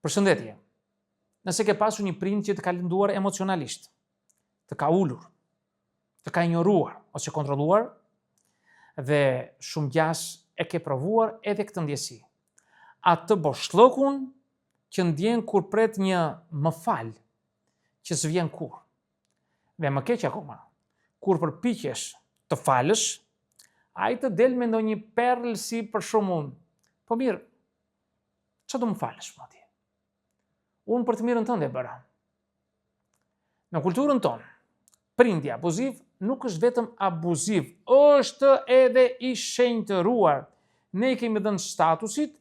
Përshëndetje. Nëse ke pasur një prind që të ka lënduar emocionalisht, të ka ulur, të ka injoruar ose kontrolluar dhe shumë gjasë e ke provuar edhe këtë ndjesi. Atë boshllëkun që ndjen kur pret një më fal, që s'vjen kurrë. Dhe më keq akoma, kur përpiqesh të falësh, ai të del me ndonjë perlë si për shembull, po mirë, ça do më falësh mua ti? Unë për të mirën tënde e bëra. Në kulturën tonë, prindi abuziv nuk është vetëm abuziv, është edhe i shenjtëruar. Ne i kemi dhënë statusin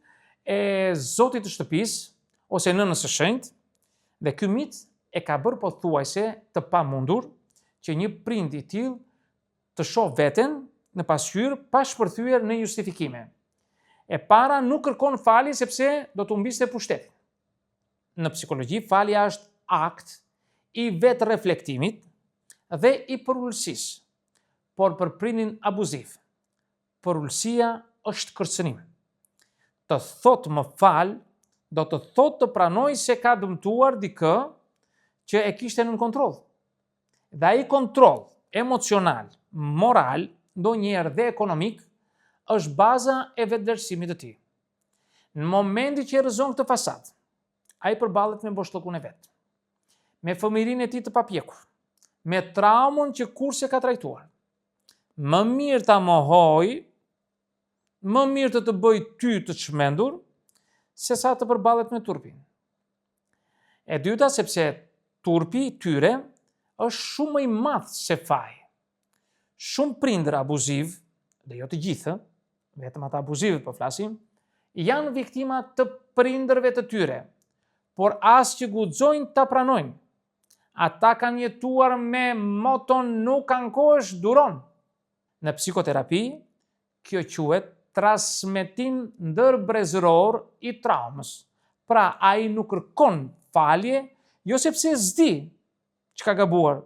e zotit të shtëpisë ose nënës së shenjtë dhe ky mit e ka bërë pothuajse të pamundur që një prind i tillë të shohë veten në pasqyrë pa shpërthyer në justifikime. E para nuk kërkon falje sepse do të humbiste pushtetin. Në psikologji falja është akt i vetëreflektimit dhe i përulësisë. Por për prindin abuziv, përulësia është kërcënim. Të thotë më fal, do të thotë të pranojë se ka dëmtuar dikë që e kishte nën kontroll. Dhe ai kontroll emocional, moral, ndonjëherë dhe ekonomik, është baza e vetëvlerësimit të tij. Në momentin që e rrëzon këtë fasadë, ai përballet me boshllëkun e vet, me fëmijërinë e tij të papjekur, me traumën që kurrë s'e ka trajtuar. Më mirë ta mohojë, më mirë të të bëjë ty të çmendur, sesa të përballet me turpin. E dyta, sepse turpi i tyre është shumë më i madh se faji. Shumë prindër abuzivë, dhe jo të gjithë, vetëm ata abuzivët po flasim, janë viktima të prindërve të tyre, por as që guxojnë ta pranojnë. Ata kanë jetuar me moton nuk ankohesh duron. Në psikoterapi, Kjo quhet transmetim ndërbrezëror i traumës. Pra, ai nuk kërkon falje, jo sepse s'di ç'ka gabuar,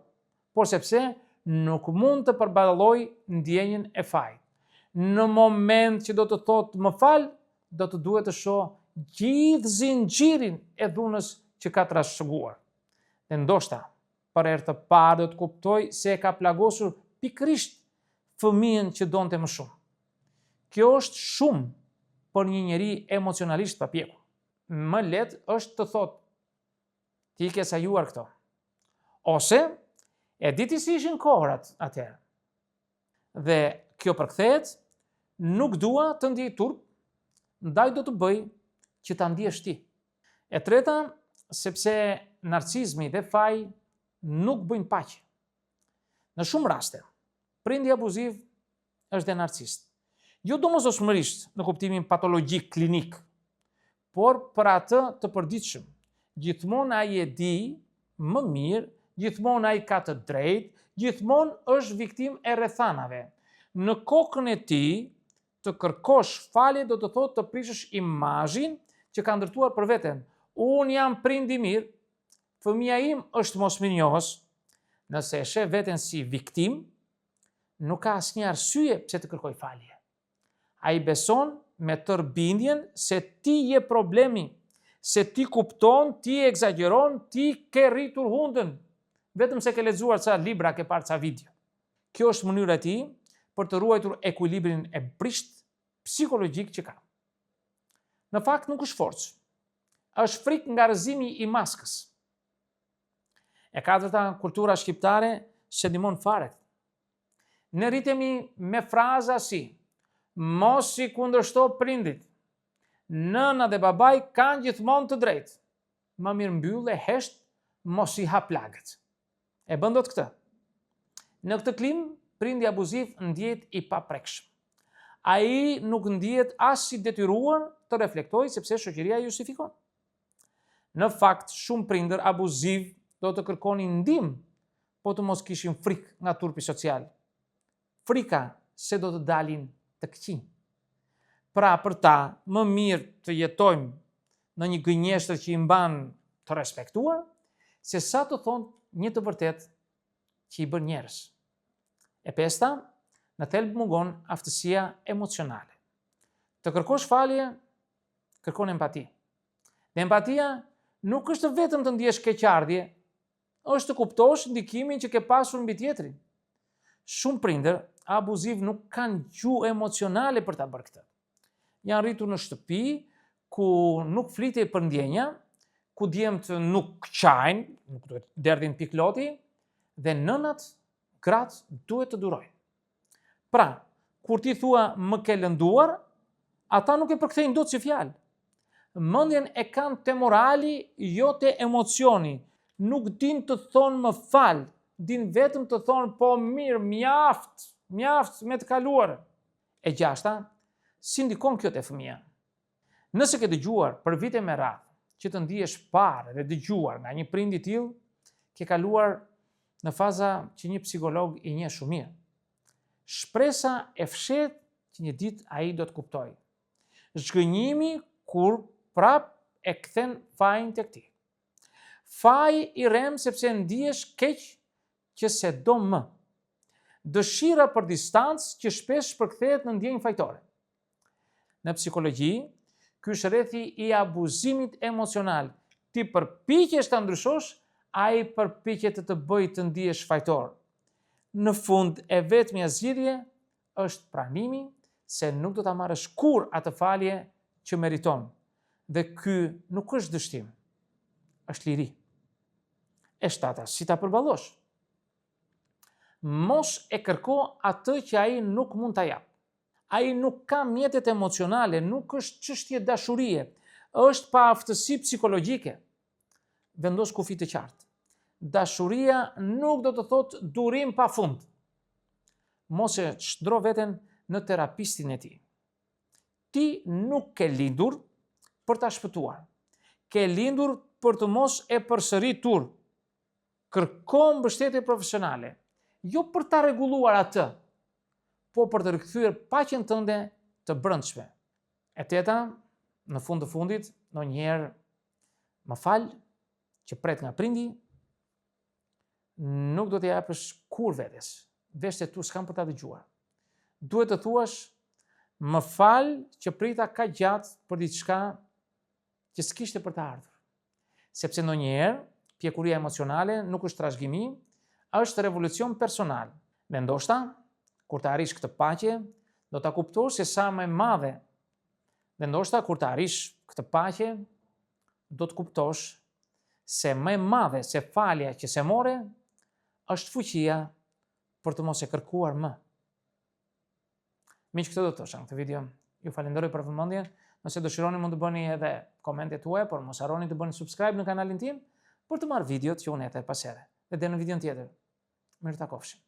por sepse nuk mund të përballojë ndjenjën e fajit. Në moment që do të thotë më fal, do të duhet të shohë gjithë zinxhirin e dhunës që ka trashëguar. Dhe ndoshta, për herë të parë do të kuptojë se e ka plagosur pikërisht fëmijën që donte më shumë. Kjo është shumë për një njeri emocionalisht të papjekur. Më lehtë është të thotë, ti i ke sajuar këto. Ose, e di ti si ishin kohërat atëherë. Dhe kjo përkthehet, nuk dua të ndjej turp, ndaj do të bëj që ta ndjesh ti. E treta, sepse narcizmi dhe faji nuk bëjnë paqe. Në shumë raste, prindi abuziv është dhe narcist. Jo domosdoshmërisht në kuptimin patologjik klinik, por për atë të përditshëm. Gjithmonë ai e di më mirë, gjithmonë ai ka të drejtë, gjithmonë është viktimë e rrethanave. Në kokën e tij, të kërkosh falje do të thotë të prishësh imazhin që ka ndërtuar për veten. Unë jam prind i mirë, fëmija im është mosmirënjohës. Nëse e sheh veten si viktimë, nuk ka asnjë arsye pse të kërkojë falje. Ai beson me tërë bindjen se ti je problemi, se ti kupton, ti ekzagjeron, ti ke rritur hundën, vetëm se ke lexuar ca libra, ke parë ca video. Kjo është mënyra e tij për të ruajtur ekuilibrin e brishtë psikologjik që ka. Në fakt nuk është forcë. Është frikë nga rrëzimi i maskës. E katërta, kultura shqiptare s'e ndihmon fare. Ne rritemi me fraza si mos i kundërshto prindit. Nëna dhe babai kanë gjithmonë të drejtë. Më mirë mbyll e hesht, mos i hap plagët. E bën dot këtë. Në këtë klimë, prindi abuziv ndihet i paprekshëm. Ai nuk ndihet as i detyruar të reflektojë sepse shoqëria e justifikon. Në fakt, shumë prindër abuzivë do të kërkonin ndihmë, po të mos kishin frikë nga turpi social. Frika se do të dalin të këqinj. Pra për ta, më mirë të jetojmë në një gënjeshtër që i mban të respektuar, se sa të thonë një të vërtetë që i bën njerëz. E pesta, në thelb mungon aftësia emocionale. Të kërkosh falje, kërkon empati. Dhe empatia nuk është vetëm të ndjesh keqardhje, është të kuptosh ndikimin që ke pasur mbi tjetrin. Shumë prindër abuzivë nuk kanë gjuhë emocionale për ta bërë këtë. Janë rritur në shtëpi ku nuk flitej për ndjenja, ku djemtë nuk qajnë, nuk duhet derdhin pikë loti, dhe nënat, gratë, duhet të durojnë. Pra, kur ti thua më ke lënduar, ata nuk e përkthejnë dot si fjalë. Mendjen e kanë te morali, jo te emocioni. Nuk dinë të thonë më fal, dinë vetëm të thonë po mirë, mjaft, mjaft me të kaluarën. E gjashta, si ndikon kjo te fëmija? Nëse ke dëgjuar për vite me radhë që të ndihesh parë dhe dëgjuar nga një prind i tillë, ke kaluar në faza që një psikolog i njeh shumë mirë. Shpresa e fshehtë që një ditë ai do të kuptojë. Zhgënjimi kur prap e kthen fajin tek ti. Faji i rremë sepse ndihesh keq që s'e do më. Dëshira për distancë që shpesh përkthehet në ndjenjë fajtore. Në psikologji, ky është rrethi i abuzimit emocional. Ti përpiqesh ta ndryshosh, ai përpiqet të të bëjë të ndihesh fajtor. Në fund, e vetmja zgjidhje është pranimi se nuk do ta marrësh kurrë atë falje që meriton. Dhe ky nuk është dështim, është liri. E shtata, si ta përballosh? Mos e kërko atë që ai nuk mund ta japë. Ai nuk ka mjetet emocionale, nuk është çështje dashurie, është paaftësi psikologjike. Vendos kufi të qartë. Dashuria nuk do të thotë durim pa fund. Mos e shndërro veten në terapistin e tij. Ti nuk ke lindur për ta shpëtuar. Ke lindur për të mos e përsëritur. Kërko mbështetje profesionale, jo për ta rregulluar atë, po për të rikthyer paqen tënde të brendshme. E teta, në fund të fundit, ndonjëherë më fal që pret nga prindi, nuk do t'ia japësh kurrë vetes. Veshët e tu s'kanë për ta dëgjuar. Duhet të thuash, më fal që prita kaq gjatë për diçka që s'kishte për të ardhur. Sepse ndonjëherë, pjekuria emocionale nuk është trashëgimi, është revolucion personal. Dhe ndoshta, kur të arrish këtë paqe, do ta kuptosh se sa më e madhe. Dhe ndoshta kur të arrish këtë paqe, do të kuptosh se më e madhe se falja që s'e more, është fuqia për të mos e kërkuar më. Miq, këtë do të thosha në këtë video. Ju falenderoj për vëmendjen. Nëse dëshironi mund të bëni edhe komentet tuaja, por mos harroni të bëni subscribe në kanalin tim për të marrë videot që unë hedh herë pas here. Dhe deri në videon tjetër. Mirë takofshim.